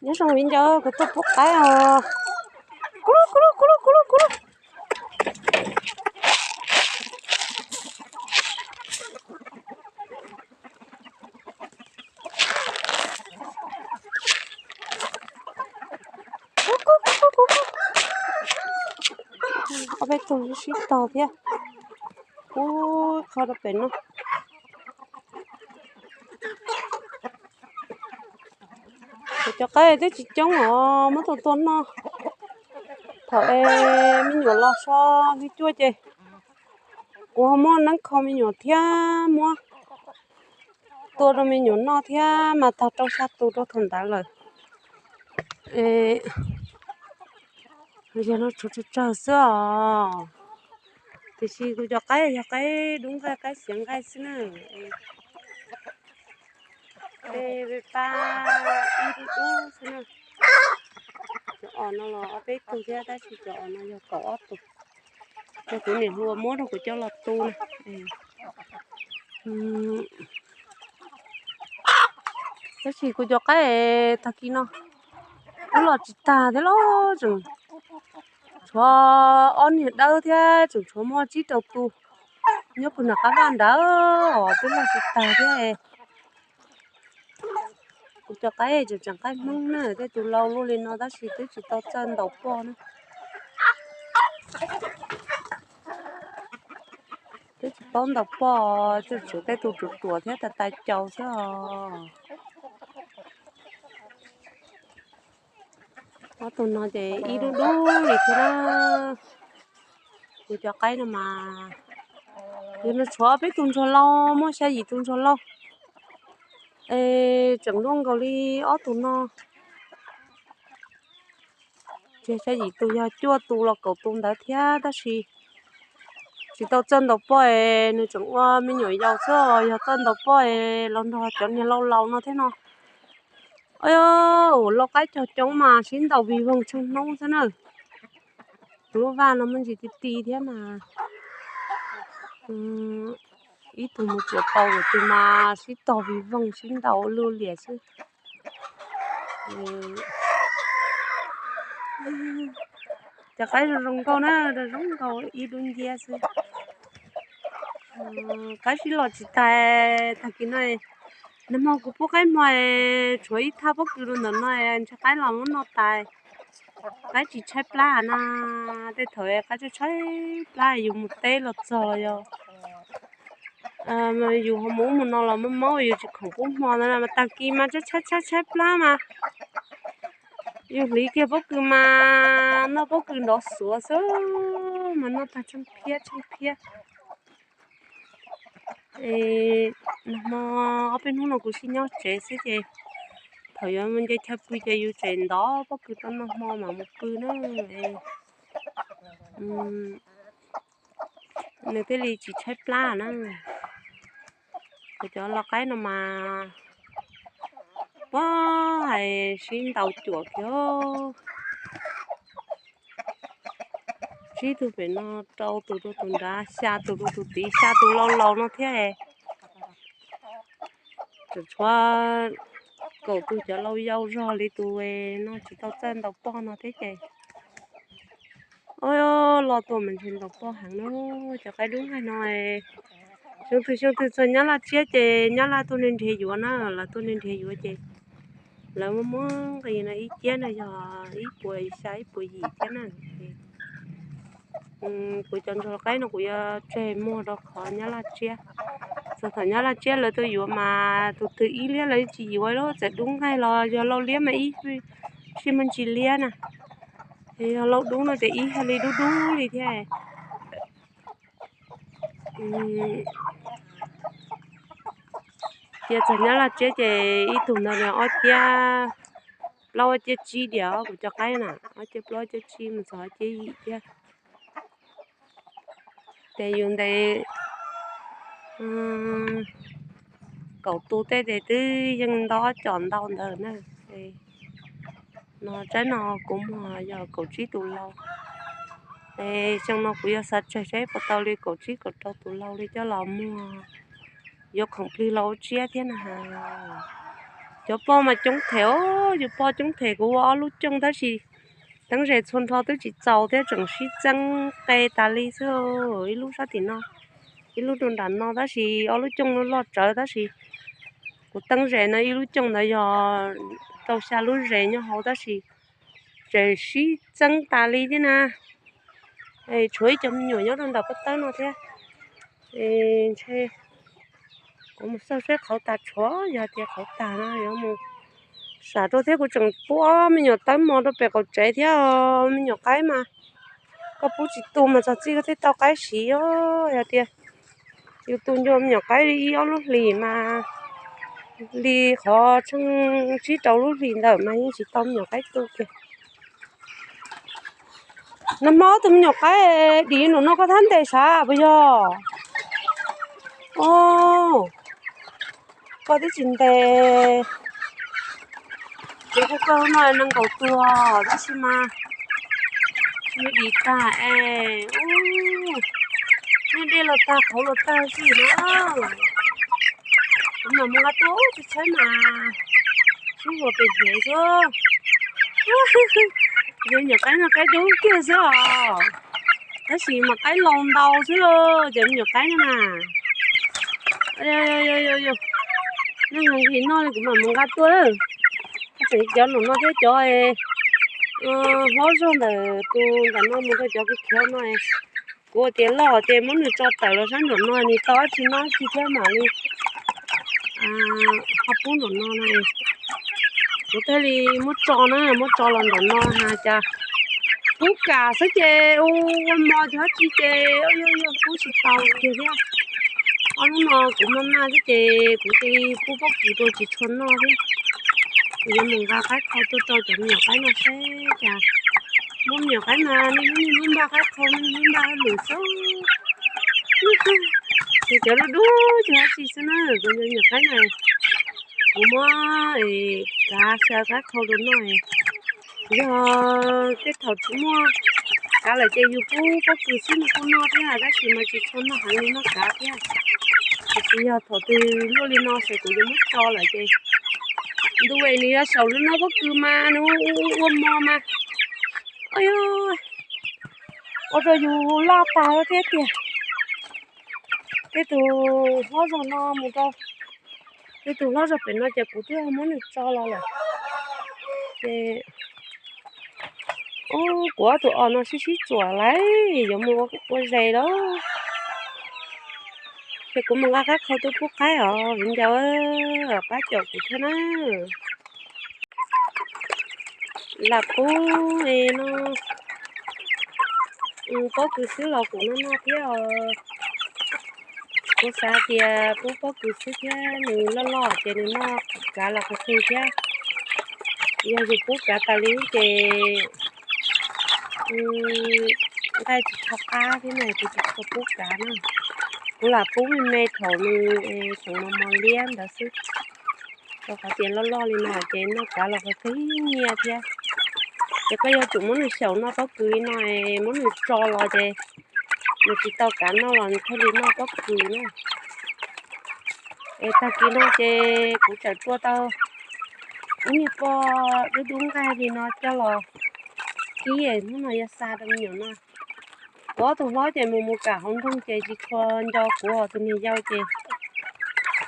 Nyob zoo viv ncaus, kuv tuaj pub qaib os. Kuv lub, kuv lub, kuv lub, kuv lub, kuv lub. Ob peb tug sib tog thiab. Ub, qhov rau pem no. Kuv cov qaib twb tsis coob os, muab tua tua noj. Thaum es me nyuam los so hli cuaj ces kuv ho muab neeb kho me nyuam thiab muab tua rau me nyuam noj thiab mas tag rau xya tus rau thaum ntawd lawm. Yog no tshuav tsawg tsawg xwb os. Tiam sis kuv cov qaib yog qaib dub nqaij qaib xiav nqaij xwb na. Tej pab ib dub dub xwb na. Cov os no los ob peb tug thiab tab sis cov os no yog kaum ob tug. Cov kuv niam hluas muab rau kuv coj los tu na. Tab sis kuv cov qaib tag kis no kuj los tsis tag thiab los tseem tshuav ob niag dawb thiab tseem tshuav muaj tsib rau tus nyob puag nram qab vaj nrad os, twb los tsis tag thiab. Kuv cov qaib tseem tseem qaib Hmoob na, tej tus laus luaj li no tab sis twb tsis tau txawj ntaus poj na. Twb tsis paub ntaus poj, tseem tshuav tej tus ruam ruam thiab tais tais caus xwb os. Ob tug no ces ib dub dub li thiab na. Kuv cov qaib no mas, yog no tshuav peb tus ntsuag lauj, muaj xya yim tus ntsuag lauj, es tseem luaj nkaus li ob tug no. Ces xya yim tus yog cuaj tus los kaum tus ntawd thiab tab sis tsis tau txawj ntaus poj es nws tseem ua me nyuam yaus xwb, yog txawj ntaus poj es los nrog cov niag laus laus no thiab no. Ua lau qaib cog coob mas sib ntaus vig voog tsheej hnub xwb na. Tus lub vaj no muaj ntsis ti ti thiab mas ib tug mus txiav tau, tus mas sib tog vig voog sib ntaus luj liam xwb. Cov qaib zoo zoo nkauj na, zoo nkauj ib dub nciab xwb. Qaib sib los tsis tas tag kis no. Nag hmo kuv pub qaib hmo, tshuav ib thaj pob kws rau ntawm no, ntshe qaib los muab noj tas. Qaib tsis tshaib plab na, tej thaum qaib tshaib tshaib plab yus mus teb los txog los yog yus ho mus ub mus no los mob mob yus tsis khoom pub hmo ntawd mas tag kis mas tshaib tshaib tshaib plab mas yus hliv kiag pob kws mas noj pob kws nrov xuav xwb mas noj tag tsheej phiab tsheej phiab. Nag hmo ob peb hnub no kuv sib nyob tsev xwb ces thaum yuav mus nce chaw pw ces yus tseem ntov pob kws rau nag hmo mam mus pw na. Nws thiaj li tsis tshaib plab na. Kuv cov lau qaib no mas puag hais sib ntaus cuam kiag. Tsib tug pem no, rau tus rau tus nrad, xya tus rau tus tid, xya tus laus laus no thiab. Tseem tshuav kaum tus cov laus yau zog li tus no tsis tau txawj ntaus poj no thiab ces. Ua los tuaj mas ntshe ntaus poj heev na. Cov qaib dub nqaij no, xyoo twg xyoo twg txog nyab laj tsiab ces nyab laj tuaj nrhiav yuav na, lawv tuaj nrhiav yuav ces lawv muab muab nqis no ib ciab no yog ib puas xya ib puas yim thiab na. Kuv cov ntsuag qaib no kuv yuav tseg muag rau qhov nyab laj tsiab. Txog thaum nyab laj tsiab lawv tuaj yuav mas tus twg ib liab lawv tsis yuav lawm, txawm dub nqaij los yog lau liab mas ib sij muaj ntsis liab na. Yog lau dub no ces ib yog li dub dub li thiab. Cia txog nyab laj tsiab ces ib tug ntawd ob ciab plaub ob ciab tsib diam, kuv cov qaib na ob ciab plaub ob ciab tsib mus txog ob ciab yim thiab. Ces yus ntes kaum tus tej ces twb yeej nto ob com ntau ntawd na. No tsaib no kuv muag yog kaum tsib tus lau. Xyoo no kuv yuav xav tseg saib puas tau li kaum tsib kaum rau tus lau li coj los muag yuav khoom plig lau tsiab thiab na has. Cov poj mas coob them os, yus poj coob them. Kuv ua ob lub cooj tab sis teeb zes txhua nrho twb tsis txaus thiab, tseem sib txeeb qe tas li xwb. Ib lub sab tim no, ib lub rau nram no, tab sis ob lub cooj no loj tsawv tab sis kuv teeb zes no ib lub cooj ntawd yog rau xya lub zes nyob hauv tab sis tseem sib txeeb tas li thiab na. Tshuav ib co me nyuam nyob rau ntawm pob tawb no thiab. Ntshe kuv mus xauj seb qhauv tas tshuav, yog tias qhauv tas no yuav mus sam rau thiab. Kuv tseem pub ob me nyuam tawb mos rau pem qaum tsev thiab os. Me nyuam qaib mas koj pub tsis tu mas txog txij koj thiaj tau qaib siv os. Yog tias yus tu ncua me nyuam qaib li ib ob lub hlis mas li qhov tsheej tsib rau lub hlis ntawm mas yeej tsis tau me nyuam qaib tu kiag. Nag hmo tus me nyuam qaib dim nraum no koj thab ntes sav puas yog? Koj twb tsis ntes. Ces kuv kawg no nees nkaum tuag tab sis mas nws dim tag es, nws dej los tag qhauv los tag xwb na. Kuv mam mus nqa tuaj ub, tsis tshaib mas sub huas pem hnev xwb. Yog nyuam qaib no qaib dub kiag xwb os, tab sis mas qaib laus ntau xwb ces me nyuam qaib no na. Neeg nqhis noj li kuv mam mus nqa tuaj. Tseem cov nraum no thiab cov hlob zog ntawm tus ntawm no mus rau cov khiav no. Kuv tias loj ces muab nws tso tawm los sab nraum no, nws tau dab tsi noj dab tsi thiab mam li ho pub nraum no no. Kuv thiaj li muab tso na, muab tso los nraum no has cas pub kam xwb ces ua mos cov dab tsi ces yog yog pub tsis tau kiag thiab. Ob hnub no kuv maj maj xwb ces kuv cia li pub pob kws rau tsis tshua noj thiab. Kuv yuav mus nqa qaib qhau tuaj rau cov me nyuam qaib no seb cas. Muab me nyuam qaib mas nej lub npaj qaib qhau, nej lub npaj hauj lwm xwb. Ces cov dub dub ces dab tsi xwb na, kuv cov me nyuam qaib na, kuv muab kav xyaw qaib qhau rau noj. Yog tej thaum tsis muaj kav lawm ces yus pub pob kws xwb nws kuj noj thiab tab sis mas tsis tshua noj heev li noj kav thiab. Tiam sis yog thaum twg luaj li no ces kuv yuav muab tso lawm ces ntu es nws yuav saum lub no pob kws mas nws ua mos mas, ua rau yus laj tas thiab tiag. Tej tus hlob zog no mus rau, tej tus hlob zog pem no ces kuv twb muab nws tso los lawm. Ces kuv ob tug os no sib sib txuam lawm yuav mus ua zes lawm. Ces kuv mus nqa qaib qhau tuaj pub qaib os viv ncaus, pab caum kuv thiab na. Lam pub no, pob kws xwb los kuv noj noj thiab os. Kuv xav tias pub pob kws xwb thiab nws loj loj ces nws noj kav los qhov twg thiab. Yog yus pub kav tas li ces nqaij tsis tshua qab thiab na, kuv tsis tshua pub kav na. Kuv lam pub me me thaum nws tseem mos mos liab ntawd xwb, rau qhov tias loj loj li no ces noj kav los qhov twg nyiaj thiab. Ces koj yuav tsum muab nws xyaum noj pob kws li no, muab nws tso los ces nws tsis tau kav noj los nws thiaj li noj pob kws na. Es tag kis no ces kuv tseem tua tau ib niag poj dub dub nqaij li no coj los kib, hnub no yuav xa rau me nyuam no. Kuv ob tug hlob ces mus mus kam hauv nroog ces tsis tshua nco kuv, tus niag yau ces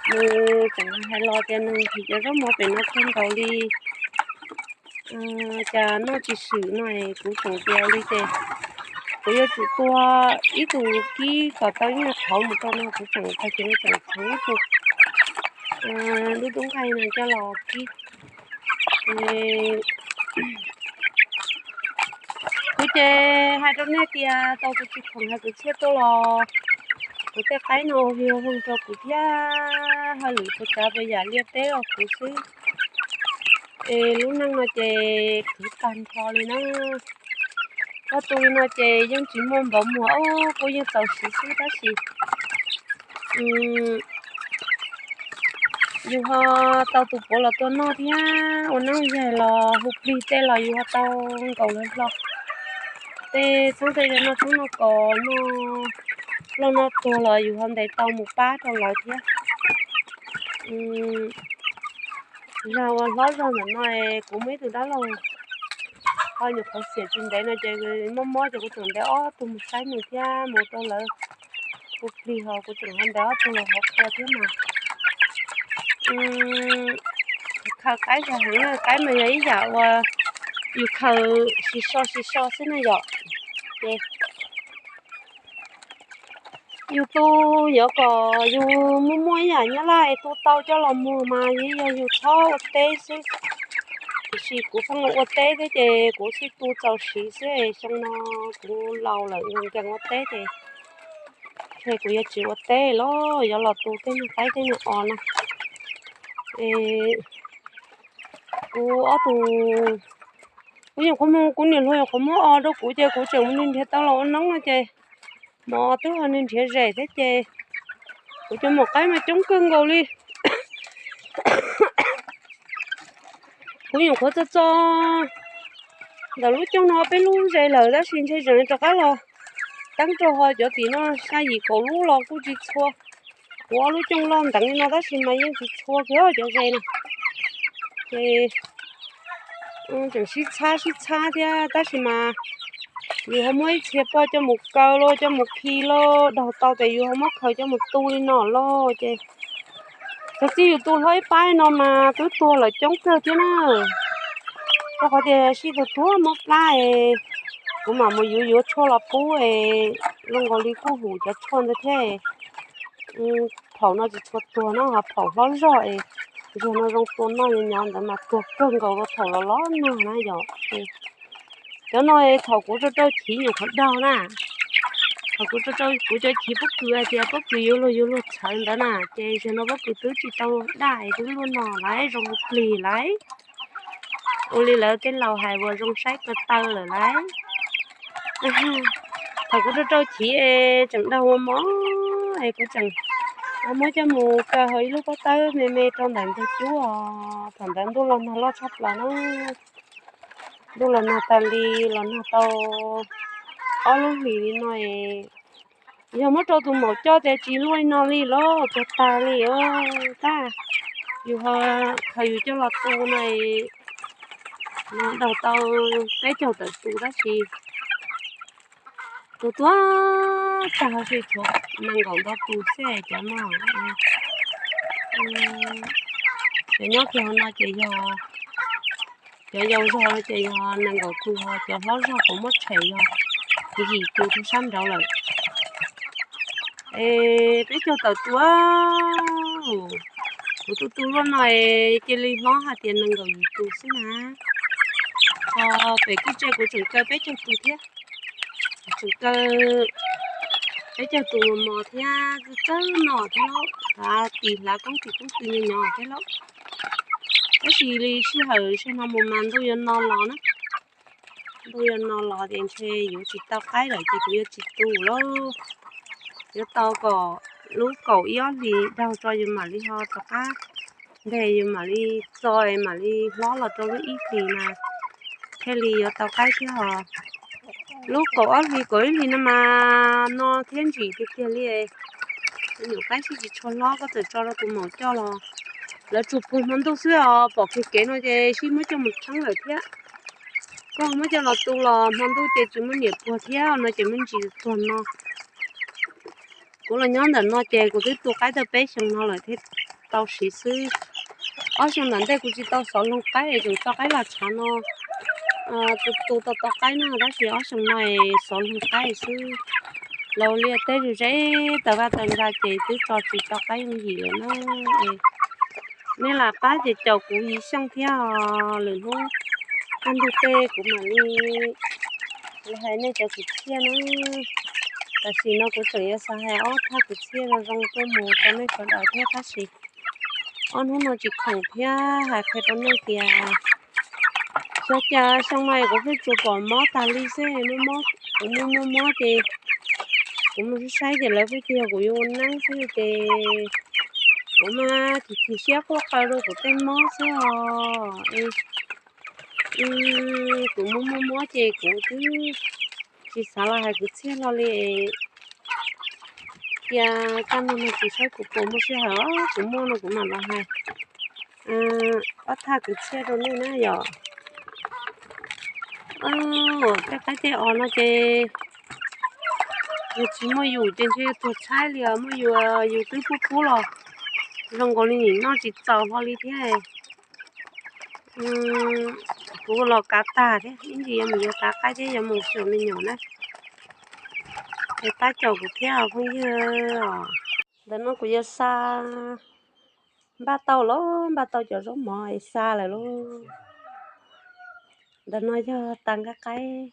nws tseem hais los tias nws thim cov zaub mov pem no kawg nkaus li, cas noj tsis swm no, kuv tseem tias li ces kuv yuav tsum tua ib tug kib kom tau ib nyuag qhov mus rau no, kuv tseem tag kis no tseem txhoov ib tug dub dub nqaij no coj los kib. Kuv ces hais rau nej tias tau kuv tsis khoom hais kwv txhiaj tuaj los kuv tej qaib no vig voog rau kuv thiab, hauj lwm puas tsav puas yam liaj teb los kuv xwb. Es lub neej no ces khwv tag nrho li na. Koj tu li no ces yeej tsis muaj npaum muag, kuj yeej txaus siv xwb tab sis yus ho tau tus puav los tua noj thiab ua neeb yaig los hu plig tej los yus ho tau nkaus lawv hlo. Tej txheeb tej noj tshoob noj kos noj loj noj tuag los yus ho ntes tau mus pab rau lawv thiab. Zag uas hlob zog ntawm no kuv muaj ib tug dab laug ho nyuam qhuav xiam tsis ntev no ces mob mob ces kuv tseem ntes ob tug mus saib nws thiab mus rau lawv ua plig ho kuv tseem ho ntes ob tug los hauv qhua thiab mas. Khaws qaib zog heev, qaib mas yog ib yam uas yus khaws sis so sis so xwb na yom. Ces yus tu yuav kom yus muaj muaj ib yam nyab laj es tu tau coj los muag mas yeej yog yus txhob ua teb xwb. Tiam sis kuv pheej ua teb thiab ces kuv thiaj tu txaus siv xwb es xyoo no kuv laus lawm nkees ua teb ces ntshe kuv yuav tsis ua teb los yuav los tu tej niag qaib tej niag os no. Es kuv ob tug, kuv nyuam qhuav mus, kuv niam hluas nyuam qhuav muab os rau kuv ces kuv tseem mus nrhiav tau los ua noob no ces mov twb ho nrhiav zem thiab ces kuv cov maum qaib mas coob kawg nkaus li. Kuv nyuam qhuav txo txo ntawm lub cooj no peb lub ze lawm tab sis ntshe tseem rov qab los teeb rau ho cov tim no xya yim kaum lub los kuj tsis txhua. Kuv ob lub cooj loj nteev li no tab sis mas yeej tsis txhua kiag cov ze no. Ces tseem sib txhab sib txhab thiab tab sis mas yus ho muab ib txhia poj coj mus kaw lauj, coj mus khi lauj, daug tau ces yus ho muab khaws coj mus tu li no lauj ces txog txij yus tu hlob ib pab no mas twb tuag lawm coob kawg thiab na. Rau qhov tias sib tuag tuag mob plab es kuv mam mus yuav yuav tshuaj los pub es zoo nkaus li kuj hum cov tshuaj ntawd thiab. Phaum no tsis tshua tuag na, ho phaum hlob zog es ntshe no zoo tua noj nyob ntawd mas tuag kawg nkaus rau thaum los los nag na yom. Cov no thaum kuv rau rau chiv nyuam qhuav daug na, thaum kuv rau rau kuv cov chiv pob kws hais tias pob kws yuav luag yuav luag txhawv ntawd na ces zaum no pob kws twb tsis tau daj es twb luaj no lawm zoo plig lawm. Ua li lawv tej laus hais uas zoo saib ko taw lawm lawm. Thaum kuv rau rau chiv es tseem daug mos mos es kuv tseem muab coj mus kaw hauv ib lub pob tawb me me rau ntawm ntug cub os. Thaum ntawd ntuj los nag loj tshaj plaws na. Ntuj los nag tas li, los nag tau ob lub hlis li no es yog muab rau tus maum coj ces tsis luaj li no li lauj, tuag tas li os. Tab yus ho khaws yus coj los tu no, daug tau peb caug tawm tus tab sis tus tuag tag ho tsis tshuav nees nkaum ntau tus xwb cov no. Cov nyob kiag hauv no ces yog cov yau zog ces yog nees nkaum tus, ho cov hlob zog kuv muab tshem yog yim tus rau sab nraud lawm. Es peb caug tawm tus, kuv tu tu luaj no es cia li hlob hais tias nees nkaum yim tus xwb na. Ho pem kev tse kuv tseem kaw peb caug tus thiab, tseem kaw peb caug tus mos mos thiab txawj noj thiab lauj, hlav tis hlav koob tis koob tw nyo nyo thiab lauj. Tab sis li sij hawm sij no mus mas ntuj yuav no los na, ntuj yuav no los ces ntshe yuav tsis tau qaib lawm ces kuv yuav tsis tu lauj. Yuav tau kom lub kaum ib ob hlis daug tso yus mam li ho rov qab nteg, yus mam li txo mam li hlob los rau lub ib hlis mas thiaj li yuav tau qaib thiab os. Lub kaum ob hlis kaum ib hlis no mas no thiab ntsim tiag tiag li. Nyuam qaib sib tsis tshua hlob koj txawm tso rau tus maum coj los lawv tsuas puag hmo ntuj xwb os, pom kiag kev no ces sib muab coj mus rheeb lawm thiab. Koj muab coj los tu los hmo ntuj ces tsis muaj niam puag thiab no ces muaj ntsis tuag no. Kuv los nyob ntawm no ces kuv twb tu qaib tau peb xyoo no lawm thiaj tau siv xwb. Ob xyoo ntawm ntej kuv tsis tau xov loog qaib es tseem tso qaib los tshav no, tu tu tau tau qaib no tab sis ob xyoo no es xov loog qaib xwb. Laus liaj teb ze ze tawv vaj tawv ntxa ces twb tso tsis tau qaib yooj yim lawm na. Nej lam pab ces caum kuv yim xyooj thiab os, lwm hnub kaj ntug tej kuv mam li hais nej cov kwv txhiaj na. Tam sim no kuv tseem yuav xav hais ob thaj kwv txhiaj zoo zoo tuaj mus rau nej sawv daws thiab tab sis ob hnub no tsis khoom thiab hais qhia rau nej tias xyov cas xyoo no kuv pheej tsuas pom mob tas li xwb, mob mob, kuv muaj muaj mob ces kuv mus saib saib ces lawv pheej tias kuv yuav ua neeb xwb ces kuv mas chim chim siab quaj qw rau kuv tej mob xwb os. Kuv muaj muaj mob ces kuv twb tsis xav los hais kwv txhiaj hlo li. Cia kaj ntug no tsis saib kuv puas muaj sij hawm, kuv muaj no kuv mam los hais. ob thaj kwv txhiaj rau nej na yom. Tej qaib tej os no ces yog tsis muaj yus ces ntshe yuav tuag tshaib li os, muaj yus yus twb pub pub los zoo nkaus li nim noj tsis txaus hlo li thiab. Kuv los kav tag thiab, ib ntsis yuav mus yuav kav qaib thiab yuav mus xyuas me nyuam na. Es pab caum kuv thiab phooj ywg. Ntawm no kuv yuav xa, npaj tau los npaj tau cov zaub mov es xa lawm lauj. Ntawm no yog tas nqaij qaib,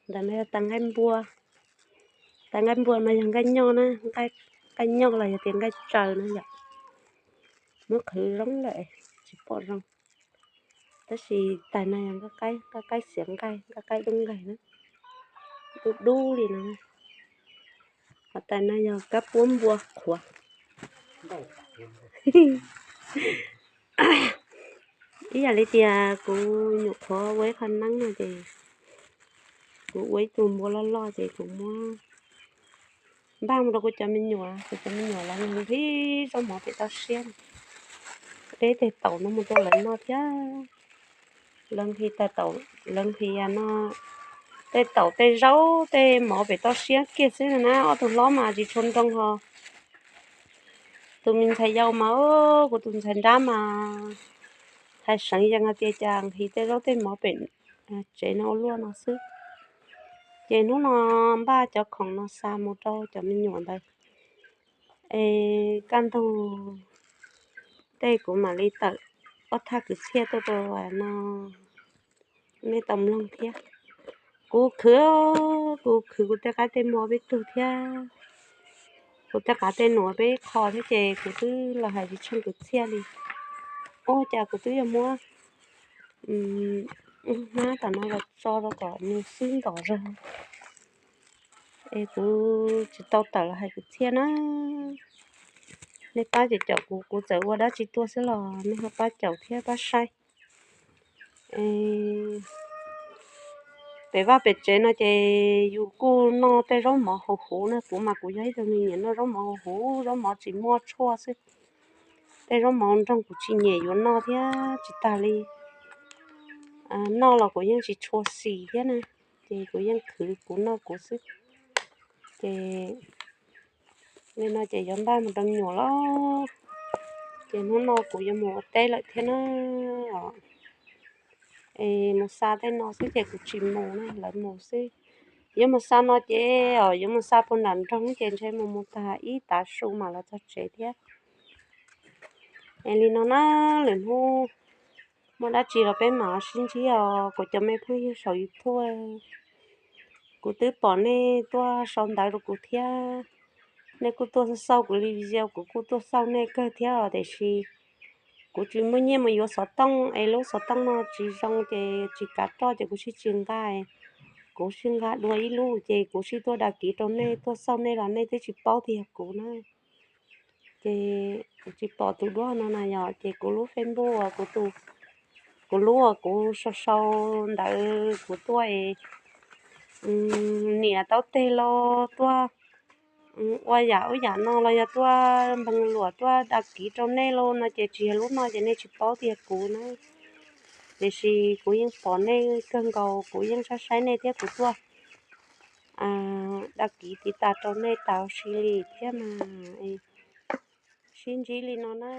ntawm no yog tas nqaij npua. Tas nqaij npua no yog nqaij nyoj na, nqaij nyoj los yog tias nqaij tsaws na yom. Muab qhwv zoo lawm tsis pom zoo. Tab sis tais no yog nqaij qaib, nqaij qaib xiav nqaij, nqaij qaib dub nqaij na, dub dub li no. Ho tais no yog kab puab npua qhuav. Ib yam li tias kuv nyuam qhuav ua ib qho neeb no ces kuv ua ib tug npua loj loj ces kuv muab npaj mus rau kuv cov me nyuam, kuv cov me nyuam lawv nqhis zaub mov pem toj siab, deb tej taum no mus rau lawv noj thiab. Lawv nqhis, lawv nqhis no tej taum tej zaub tej mov pem toj siab kiag xwb na, ob tug hlob mas tsis tshua nroo ho. Tus me ntxhais yau mas, kuv tus ntxhais nrab mas hais seev yees hais tias cas nqhis tej zaub tej mov pem tsev no ua luaj no xwb. Ces hnub no npaj cov khoom no xa mus rau cov me nyuam ntawd. Es kaj ntug tej kuv mam li tawm ob thaj kwv txhiaj tuaj rau no nej tau mloog thiab. Kuv khwv, kuv khwv kuv tej qaib tej npua peb tug thiab, kuv tej qav tej nuav peb qho thiab ces kuv twb los hais tsis tsheej kwv txhiaj li. Ua cas kuv twb yuav muab hnab tom no los tso rau kom nws xwb ntom zog es kuv tsis tau tawm los hais kwv txhiaj na. Nej pab caum caum kuv, kuv txawm ua dab tsi tuaj xwb los nej ho pab caum thiab pab saib. Pem vaj pem tsev no ces yus kuj noj tej zaub mov huv huv na, kuv mas kuv yog ib tug me nyiam noj zaub mov huv huv, zaub mov tsis muaj tshuaj xwb. Tej zaub mov nroog kuv tsis nyiam yuav noj thiab tsis tas li. Noj los kuv yeej tsis tshua xis thiab na, ces kuv yeej khwv kuv noj kuv xwb. Ces li no ces yuav npaj mus rau me nyuam lawm. Ces hnub no kuv yuav mus ua teb lawm thiab na. Es mus xa tej no xwb ces kuv tsis mus na, lawv mus xwb. Yuav mus xa no ces, yuav mus xa puag nram nroog ces ntshe mus mus tag ib tav su mam los txog tsev thiab. Es li no na, lwm hnub muaj dab tsi los peb mam sib ntsib os kuv cov me phooj ywg saum YouTube. Kuv twb pom nej tuaj sau ntawv rau kuv thiab, nej kuj tuaj xauj kuv li video, kuv kuj tuaj xauj nej kawg thiab os, tiam sis kuv tsis muaj nyiaj mus yuav xov tooj es lub xov tooj no tsis zoo ces tsis kav roj ces kuv sib tsis nqa. Kuv sib nqa dua ib lub ces kuv sib tuaj dag kiv rau nej, tuaj xauj nej los nej twb tsis paub tias yog kuv na. Ces kuv tsis pom tus duab no na yom, ces kuv lub Facebook, kuv lub uas kuv sau sau ntawd kuv tuaj es niam tau teg los tuaj ua yam ub yam no los yog tuaj npeeg luam tuaj dag kiv rau nej los no ces tsis yog lub no ces nej tsis paub tias yog kuv na. Tiam sis kuv yeej pom nej kawg nkaus, kuv yeej saib saib nej thiab kuv tuaj dag kiv tiv tas rau nej tas si li thiab mas. Sib ntsib li no na.